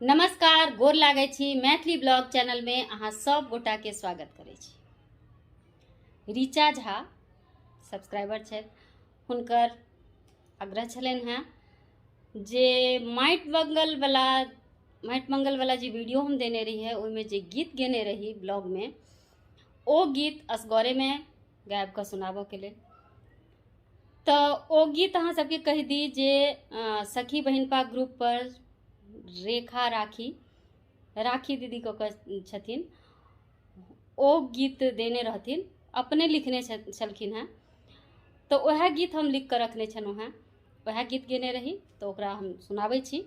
नमस्कार, गोर लागै छी। मैथिली ब्लॉग चैनल में अहाँ सब गोटा के स्वागत करै छी। ऋचा झा सब्सक्राइबर छथि, हुनकर आग्रह छलनि हेँ जे माटि मंगल वाला जे वीडियो हम देने रहियै, ओहिमे जे गीत गेने रही ब्लॉगमे, ओ गीत असगरेमे गाबि कऽ सुनाबऽके लेल। तऽ ओ गीत अहाँ सबके कहि दी जे सखी बहिनपा ग्रुप पर रेखा राखी राखी दीदी कऽ कऽ छथिन, ओ गीत देने रहथिन, अपने लिखने छलखिन हेँ। तऽ उएह गीत हम लिख कऽ रखने छलहुँ हेँ, उएह गीत गेने रही, तऽ ओकरा हम सुनाबै छी।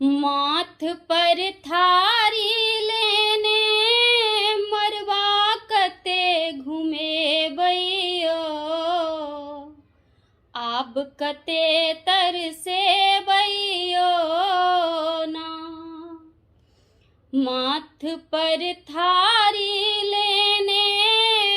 माथ पर थारी लेने मरबा कते घुमेबैयो, आब कते तरसेबैयो ना। माथ पर थारी लेने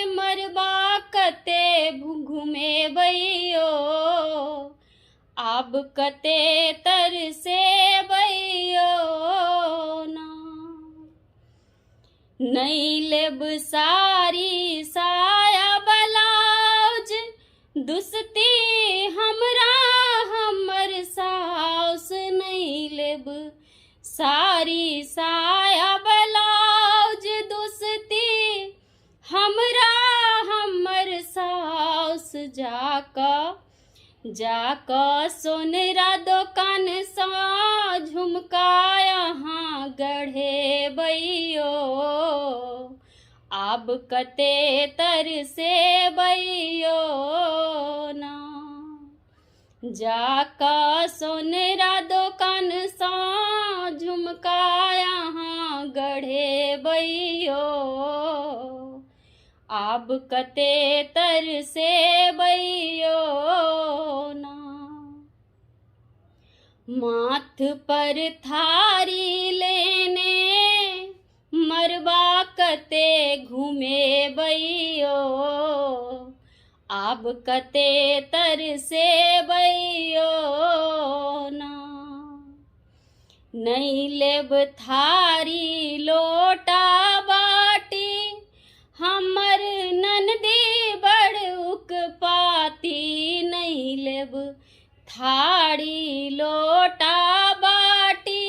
मरबा कते घुमेबैयो, आब कते तरसेबैयो ना। नहि लेब साड़ी साया ब्लाउज, दुसती हमरा हमर साउस। नहि लेब साड़ी साया ब्लाउज, दुसती हमरा हमर साउस। जाकऽ सोनरा दोकानसँ झुमका अहाँ गढ़ेबैयो, आब कते तरसेबैयो ना। जाकऽ सोनरा दोकानसँ झुमका अहाँ गढ़ेबैयो, आब कते तरसेबैयो ना। माथ पर थारी लेने मरबा कते घुमेबैयो, आब कते तरसेबैयो ना। नहि लेब थारी लोटा बाटी, हमर ननदी बड़ उकपाती। नहि लेब थारी लोटा बाटी,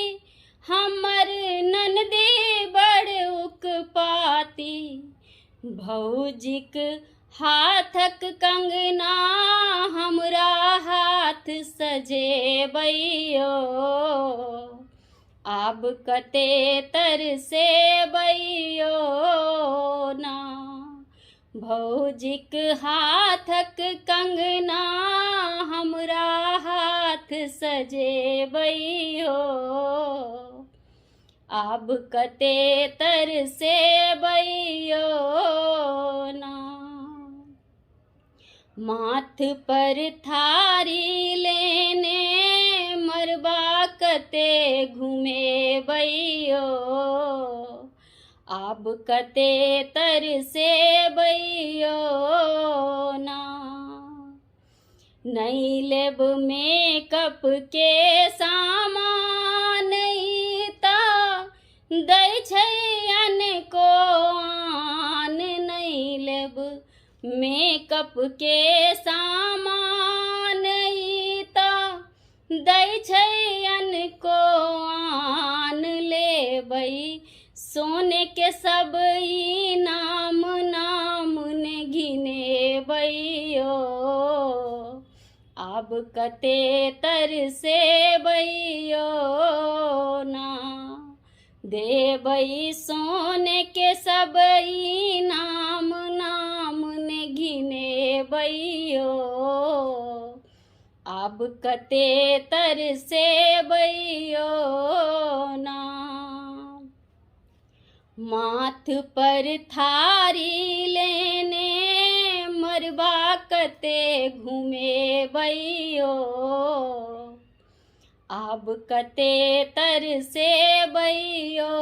हमर ननदी बड़ उकपाती। भौजिक हाथक कंगना हमरा हाथ सजेबैयो, आब कते तरसेबैयो ना। भौजिक हाथक कंगना हमरा हाथ सजेबैयो, आब कते तरसेबैयो ना। माथ पर थारी लेने मरबा कते घुमेबैयो, आब कते तरसेबैयो ना। नहि लेब मेकअप के सामान, ई तऽ दै छै अनको आन। नहि लेब मेकअप के सामान, ई तऽ दै छै अनको आन। लेबै सोने के सब इनाम, नाम ने घिनेबैयो, आब कते तरसेबैयो ना। देबै सोने के सब इनाम, नाम ने घिनेबैयो, आब कते तरसेबैयो ना। माथ पर थारी लेने मरबा कते घुमेबैयो, आब कते तरसेबैयो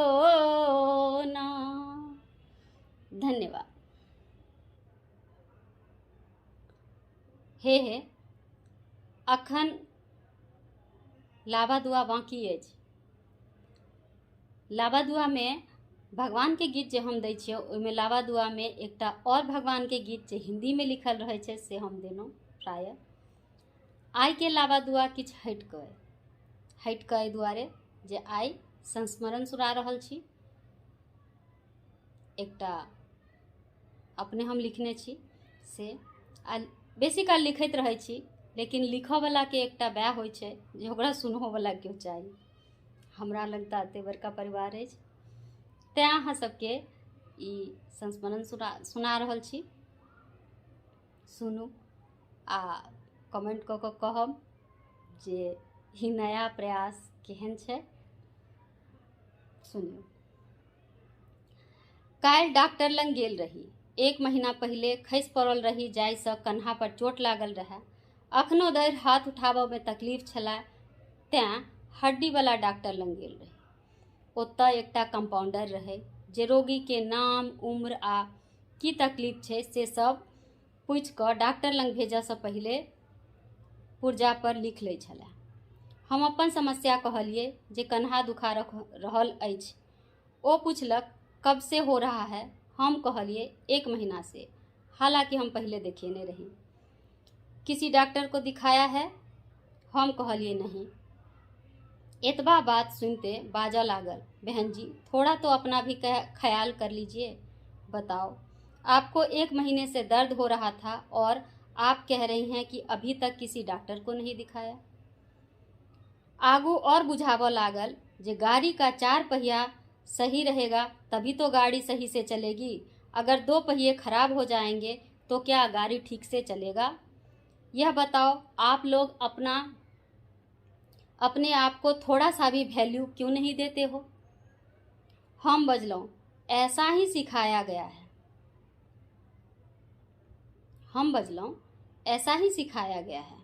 ना। धन्यवाद। हे हे, अखन लाबा दुआ बाँकी अछि। लाबा दुआमे भगवानके गीत जे हम दै छियै ओहिमे लाबा दुआमे एकटा आओर भगवानके गीत जे हिन्दीमे लिखल रहै छै से हम देलहुँ प्रायः। आइके लाबा दुआ किछु हटि कऽ अइ, हटि कऽ एहि दुआरे जे आइ संस्मरण सुना रहल छी, एकटा अपने हम लिखने छी से। आ बेसी काल लिखैत रहै छी, लेकिन लिखऽवलाके एकटा वएह होइ छै जे ओकरा सुनहोवला केओ चाही। हमरा लग तऽ एतेक बड़का परिवार अछि, तैँ अहाँ सबके ई संस्मरण सुना रहल छी। सुनू आ कमेंट कऽ कऽ कहब जे ई नया प्रयास केहन छै। सुनियौ। काल्हि डॉक्टर लग गेल रही। एक महीना पहिले खसि पड़ल रही, जाहिसँ कन्हा पर चोट लागल रहए। अखनो धरि हाथ उठाबऽमे तकलीफ छलए, तैँ हड्डीवला डॉक्टर लग गेल रही। ओतऽ एकटा कम्पाउंडर रहै जे रोगीके नाम, उम्र आ की तकलीफ छै से सब पूछि कऽ डॉक्टर लग भेजऽसँ पहिले पुर्जा पर लिख लै छलए। हम अपन समस्या कहलियै जे कन्हा दुखा रहल अछि। ओ पुछलक कब से हो रहा है? हम कहलियै 1 महीना से, हालांकि हम पहिले देखेने रही। किसी डॉक्टर को दिखाया है? हम कहलियै नहीं। एतबा बात सुनते बाजऽ लागल, बहन जी थोड़ा तो अपना भी ख्याल कर लीजिए। बताओ आपको 1 महीने से दर्द हो रहा था और आप कह रही हैं कि अभी तक किसी डॉक्टर को नहीं दिखाया। आगू और बुझाबऽ लागल जे गाड़ी का 4 पहिया सही रहेगा तभी तो गाड़ी सही से चलेगी, अगर 2 पहिए खराब हो जाएंगे तो क्या गाड़ी ठीक से चलेगा? यह बताओ आप लोग अपने आप को थोड़ा सा भी वैल्यू क्यों नहीं देते हो? हम बजलहुँ, ऐसा ही सिखाया गया है। हम बजलहुँ, ऐसा ही सिखाया गया है।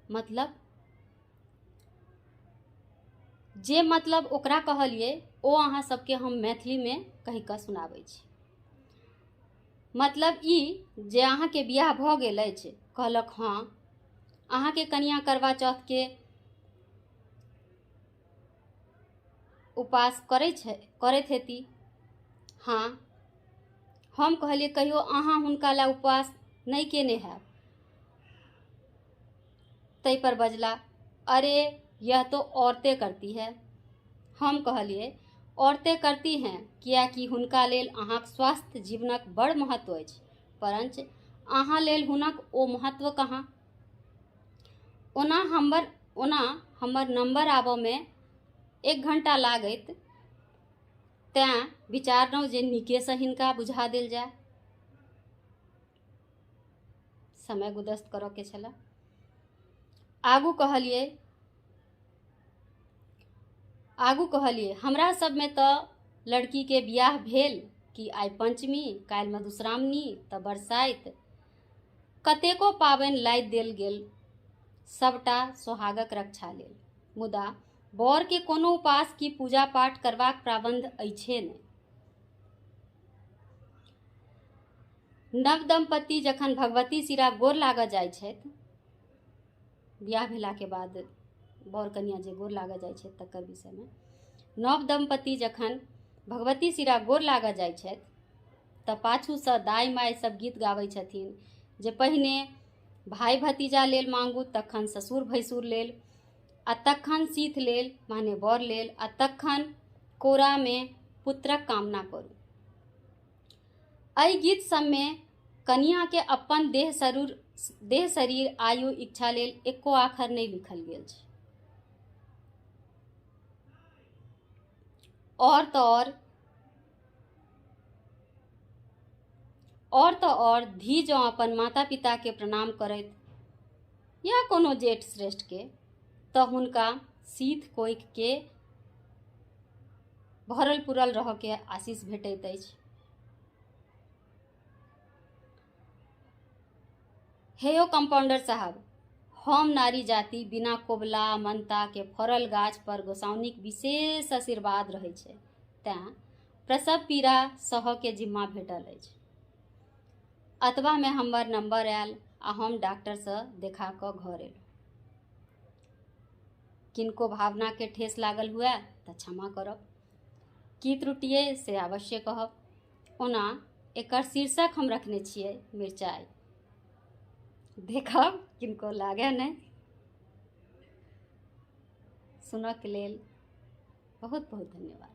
मतलब जे मतलब ओकरा कहलियै ओ अहाँ सबके हम मैथिलीमे कहि कऽ सुनाबै छी। मतलब ई जे अहाँके बियाह भऽ गेल अछि? कहलक हँ। अहाँके कनिया करवा चौथ के उपास करै छै, करैत हेती? हँ। हम कहलियै कहियो अहाँ हुनका लए उपवास नहि केने हैब? ताहि पर बजला, अरे यह तो औरतें करती है। हम कहलियै औरतें करती हैं कियाकि हुनका लेल अहाँक स्वास्थ्य जीवनक बड़ महत्व अछि, परंच अहाँ लेल हुनक ओ महत्व कहाँ? ओना हमर नंबर आबऽमे 1 घंटा लागैत, तैँ विचारलहुँ जे नीकेसँ हिनका बुझा देल जाय। समय गुदस्त करऽके छलए। आगू कहलियै हमरा सबमे तऽ लड़कीके बियाह भेल कि आइ पंचमी, काल्हि मधुश्रावणी, तऽ बरसाइत, कतेको पाबनि लादि देल गेल, सबटा सोहागक रक्षा लेल। मुदा बरके कोनो उपास कि पूजा पाठ करबाक प्रबंध अछि नहि। नव दंपति जखन भगवती सिरा गोर लागऽ जाइ छथि, बियाह भेलाके बाद बर कनिया जे गोर लागऽ जाइ छथि तकर विषयमे, नव दंपति जखन भगवती सिरा गोर लागऽ जाइ छथि तऽ पाछूसँ दाइ माइ सब गीत गाबै छथिन जे पहिने भाइ भतीजा लेल मांगू, तखन ससुर भैंसुर लेल, आ तखन सीथ लेल माने बर लेल, आ तखन कोरामे पुत्रक कामना करू। एहि गीत सबमे कनियाके अपन देह शरीर आयु इच्छा लेल एको आखर नहि लिखल गेल छै। और तऽ और धी जँ अपन माता पिता के प्रणाम करैत या कोनो जेठ श्रेष्ठ के, तऽ हुनका सीथ कोइख के भरल पुरल रहऽ के आशीष भेटैत अछि। हे यौ कम्पाउंडर साहब, हम नारी जाति बिना कोबला मनता के फड़ल गाछ पर गोसाउनिक विशेष आशीर्वाद रहै छै, तैँ प्रसव पीड़ा सहऽ के जिम्मा भेटल अछि। अतबामे हमर नंबर आयल आ हम डॉक्टरसँ देखा कऽ घर एलहुँ। किनको भावनाके ठेस लागल हुए तऽ क्षमा करब, की त्रुटि अइ से अवश्य कहब। ओना एकर शीर्षक हम रखने छियै मिरचाइ, देखब किनको लागै नहि। सुनऽके लेल बहुत बहुत धन्यवाद।